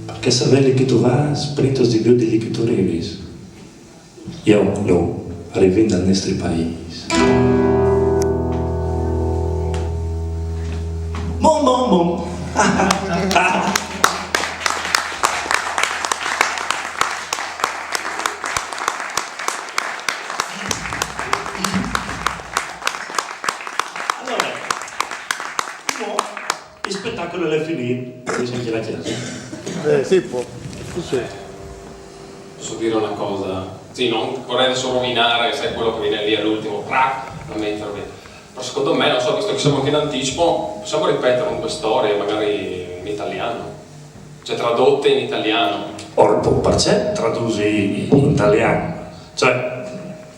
parcè savê li che tu vâs, prin tu âs di viodi li che tu rivis. Jo no, rivìn dal nestri paîs. Mom, mom, mom. Alore, mo il spettacolo al è finît, podês ancje lâ a cjase. Eh, sì, po. Sì, sì. Posso dire una cosa? Sì, non vorrei adesso rovinare, sai, quello che viene lì all'ultimo, crack, la mente, robe. Però secondo me, non so, visto che siamo anche in anticipo, possiamo ripetere un due storie, magari in italiano. Cioè, tradotte in italiano. Orpo, parcè tradûsi in talian? Cioè,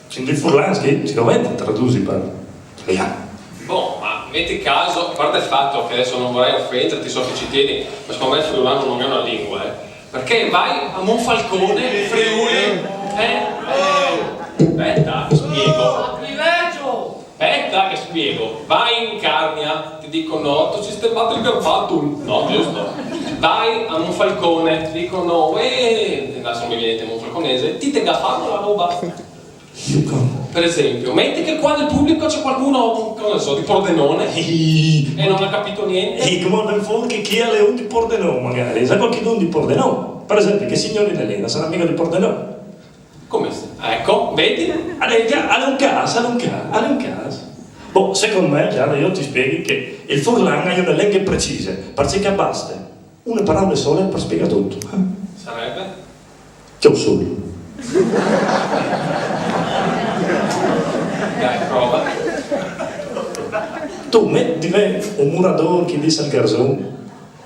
sint ducj furlans che si dovente tradûsi par talian. Boh, ma metti caso, a parte il fatto che adesso non vorrei offenderti, so che ci tieni, ma secondo me il friulano non è una lingua, eh. Perché vai a Monfalcone, Friuli, eh? Eh, aspetta, ti spiego. Sacrilegio! Aspetta che spiego. Vai in Carnia, ti dicono, "Ti ho sistemato il garbatum." No, giusto? Vai a Monfalcone, ti dicono, "Uè", adesso non mi viene in mente Monfalconese, "Ti te ga fato la roba." Per esempio, metti che qua nel pubblico c'è qualcuno, che ne so, di Pordenone e non ha capito niente. E come al ven fûr che chi al è un di Pordenon, magari? Sa cualchidun di Pordenon? Per esempio, chê signora Elena sarà miga di Pordenon. Come se... Ecco, vedi? Al è un ca-, al è un câs, al è un câs, al è un câs. Boh, secont me, Chiara, jo ti spieghi che il furlan al è une lenghe precise, parcè che al baste une peraule sole par spiegâ dut. Sarebbe? Cjossul. Dai, prova. Tu met di vê un muradôr che al dîs al garzon,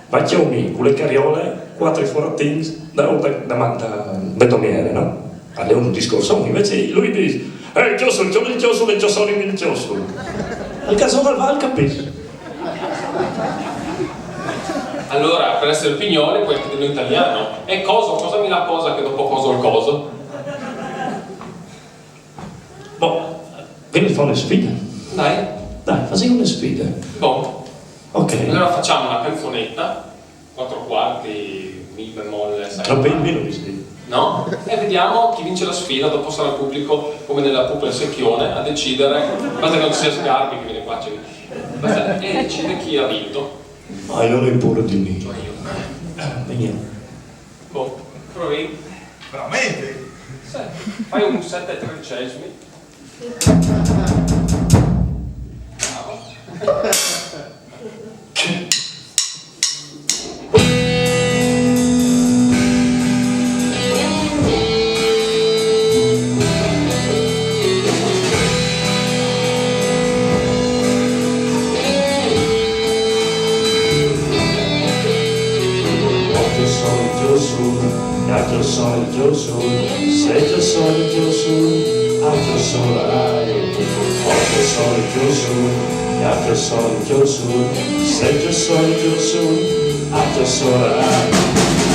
va a cjolmi cu le cariole cuatri foratins da, da, da, da betoniere, no? Al è un discorson, invezit lui al dîs, "Eh, cjossul, cjolmi il cjossul, e cjossorini il cjossul." Il garzon al va, al capìs. Allora, per essere pignoli, puoi scriverlo in italiano. E coso, cosa mi la cosa che dopo coso il coso? Boh, veni a fâ une sfide. Dai. Dai, fasìn une sfide. Boh. Ok. Allora facciamo una canzonetta, quattro quarti, mi bemolle, sai. Va ben, meno mi scrivi. No? E vediamo chi vince la sfida, dopo sarà il pubblico, come nella pupa e il secchione, a decidere, basta che non ci sia Sgarbi che viene qua, cioè, basta, e decide chi ha vinto. Ah, jo no ai pôre di mi. Cioè io. Eh, vedi. Boh, provi. Veramente? Sì. Fai un sette tredicesimi. Bravo. Occhio solo, cjossul, occhio solo, cjossul, se cjossul, cjossul, occhio solo, ai. Occhio solo, cjossul, occhio solo, cjossul, se cjossul, cjossul, occhio solo, ai.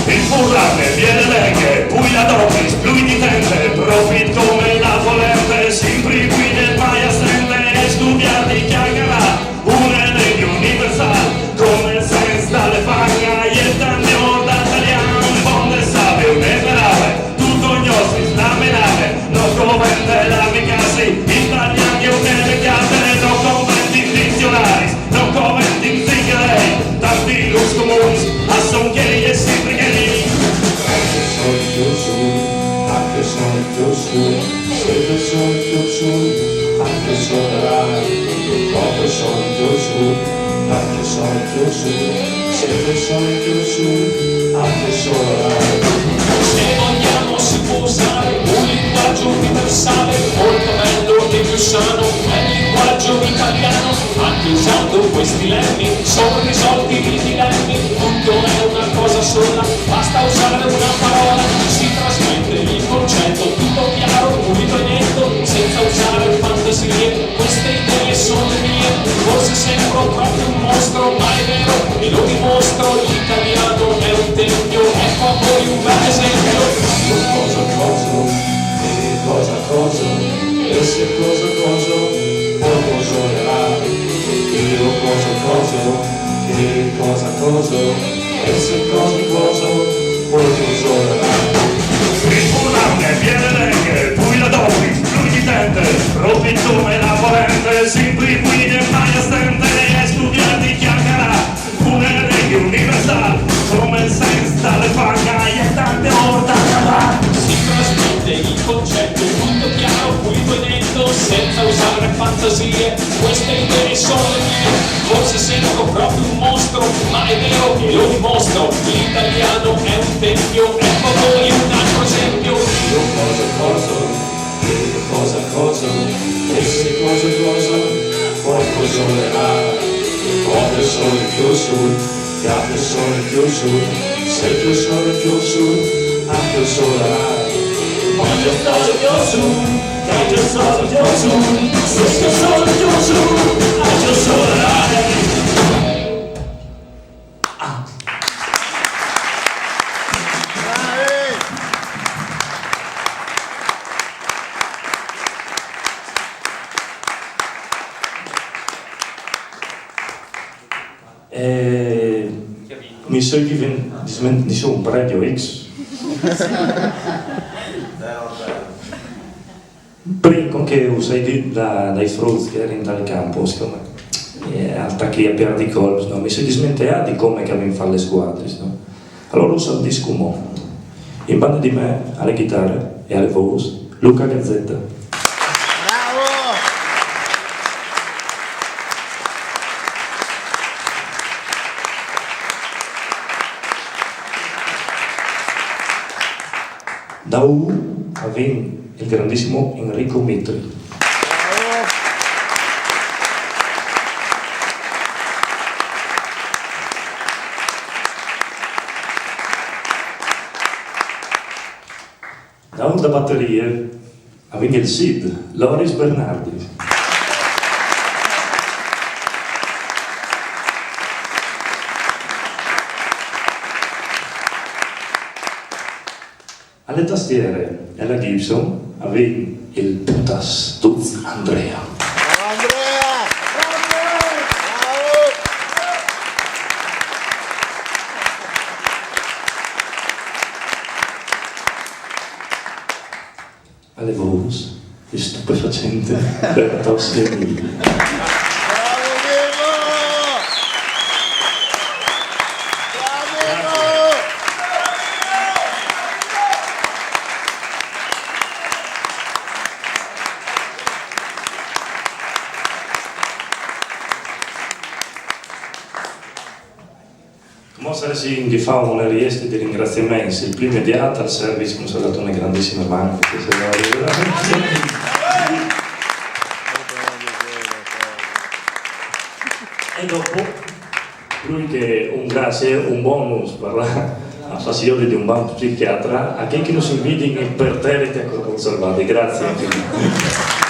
Il furlan e vie lenghe, plui la dotis, plui di tempe, profit come la volente, simpri guide, mai a stente, studiar di cjacarâ, une lenghe universâl, come il sens da le fane, e tant miôr dal talian, bon de savi Se vogliamo si può usare un linguaggio universale, molto bello e più sano, è il linguaggio italiano. Anche usando questi lemmi sono risolti i dilemmi, tutto è una cosa sola, basta usare una parola, si trasmette il concetto, tutto chiaro, pulito e netto, senza usare fantasie. Queste idee sono le mie, forse sembro proprio un mostro, ma è vero e lo dimostro, l'italiano è un tempio, ecco a voi un bel esempio. Io cosa coso, e cosa coso, e se cosa coso, poi cosa sarà. Io cosa coso, e cosa coso, e se cosa coso, poi cosa sarà. Tribunale viene lei, poi la dopo, lui di tente, proprio come la parente, si qui qui ne mai a stente, e studiati chiacchiera, una regla universale, come senza le fangaie, tante volte a cavallo. Si trasmette il concetto, tutto chiaro, pulito e netto, senza usare fantasie. Queste idee sono le mie, forse sembro proprio un mostro, ma è vero e lo dimostro, l'italiano è un tempio, ecco a voi un altro esempio. Io cosa coso, e cosa coso, e se cosa coso, poi cosa sarà. Poi sono più su, più sono più su, se più sono più su, anche sarà. Poi sono più su, più sono più su, se più sono più su, anche sarà. Eh, mi soi diven- dismen- mi son un prèdio X. Prin, con che us ai dit da, dai fruts che erin dal campo, sicome eh, al taclìa a pierdi colps, no? Mi soi dismenteà di come che a vin fat lis scuadris, no? Alora us al dis cumò. In bande di me, a le ghitare e a le vôs, Luca Gazzetta. Da U a vin il grandissimo Enrico Mitri. Da U da baterie a vin il Sid, Loris Bernardi. A le tastiere e a la Gibson a vin il putas Tuz Andrea. A le vôs, il stupefacente Bertò Semi. Cumò o saressin di fâ une rieste di ringraziaments, il plui imediât al service che nus à dât une grandissime man. E dopo, plui che un grazie, un bonus par la, la fassiodi di un bon psichiatra, a chei che nus invidin imperteriti a conservâli. Grazie.